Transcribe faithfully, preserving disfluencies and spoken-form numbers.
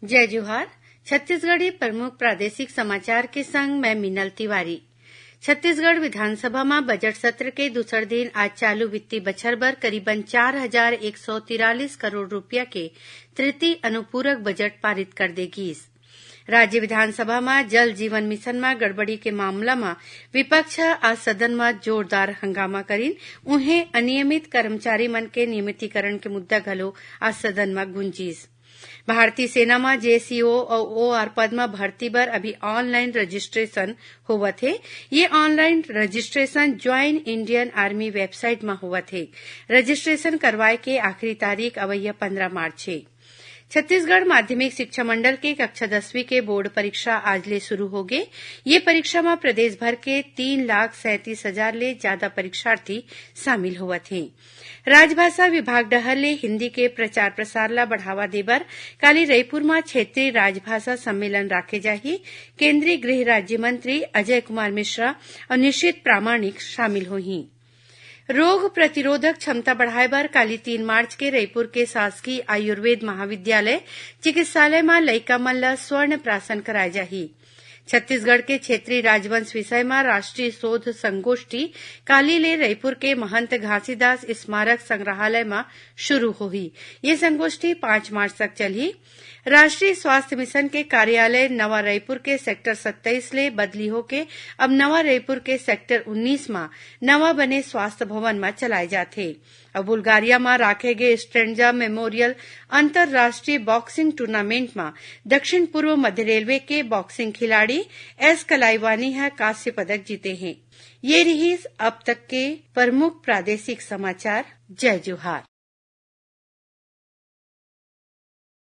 जय जोहार। छत्तीसगढ़ी प्रमुख प्रादेशिक समाचार के संग मैं मीनल तिवारी। छत्तीसगढ़ विधानसभा म बजट सत्र के दूसर दिन आज चालू वित्तीय बछर बर करीबन चार हजार एक सौ तिरालीस करोड़ रूपिया के तृतीय अनुपूरक बजट पारित कर दे गीस। राज्य विधानसभा म जल जीवन मिशन म गड़बड़ी के मामला म विपक्ष ह आज सदन म जोरदार हंगामा करिन। उहें, अनियमित कर्मचारी मन के नियमितीकरण के मुद्दा घलो आज सदन म गुंजीस। भारतीय सेना म जेसीओ अउ ओआर पद म भर्ती बर अभी ऑनलाइन रजिस्ट्रेशन होवत हे। ये online registration join Indian army website म होवत हे। रजिस्ट्रेशन करवाए के आखिरी तारीख अवइया पंद्रह मार्च हे। छत्तीसगढ़ माध्यमिक शिक्षा मंडल के कक्षा दसवीं के बोर्ड परीक्षा आज ले शुरू होगे। ये परीक्षा म प्रदेश भर के तीन लाख सैंतीस हजार ले ज्यादा परीक्षार्थी शामिल होवत हें। राजभाषा विभाग डहर ले हिंदी के प्रचार प्रसार ला बढ़ावा देबर काली रईपुर म क्षेत्रीय राजभाषा सम्मेलन राखे जाही। केंद्रीय गृह राज्य मंत्री अजय कुमार मिश्रा अउ निशित प्रामाणिक शामिल होही। रोग प्रतिरोधक क्षमता बढ़ाए बर काली तीन मार्च के रईपुर के शासकीय आयुर्वेद महाविद्यालय चिकित्सालय म लइका मन ल स्वर्ण प्राशन कराए जाही। छत्तीसगढ़ के क्षेत्रीय राजवंश विषय म राष्ट्रीय शोध संगोष्ठी काली ले रईपुर के महंत घासीदास स्मारक संग्रहालय म शुरू होही। ये संगोष्ठी पांच मार्च तक चलही। राष्ट्रीय स्वास्थ्य मिशन के कार्यालय नवा रईपुर के सेक्टर सत्ताईस ले बदली होके अब नवा रईपुर के सेक्टर उन्नीस म नवा बने स्वास्थ्य भवन म चलाए जाथे। अउ बुल्गारिया म राखे गे स्ट्रेंजा मेमोरियल अंतर्राष्ट्रीय बॉक्सिंग टूर्नामेंट म दक्षिण पूर्व मध्य रेलवे के बॉक्सिंग खिलाड़ी एस कलाईवानी ह कांस्य पदक जीते हे। ये रिहिस अब तक के प्रमुख प्रादेशिक समाचार। जय जोहार।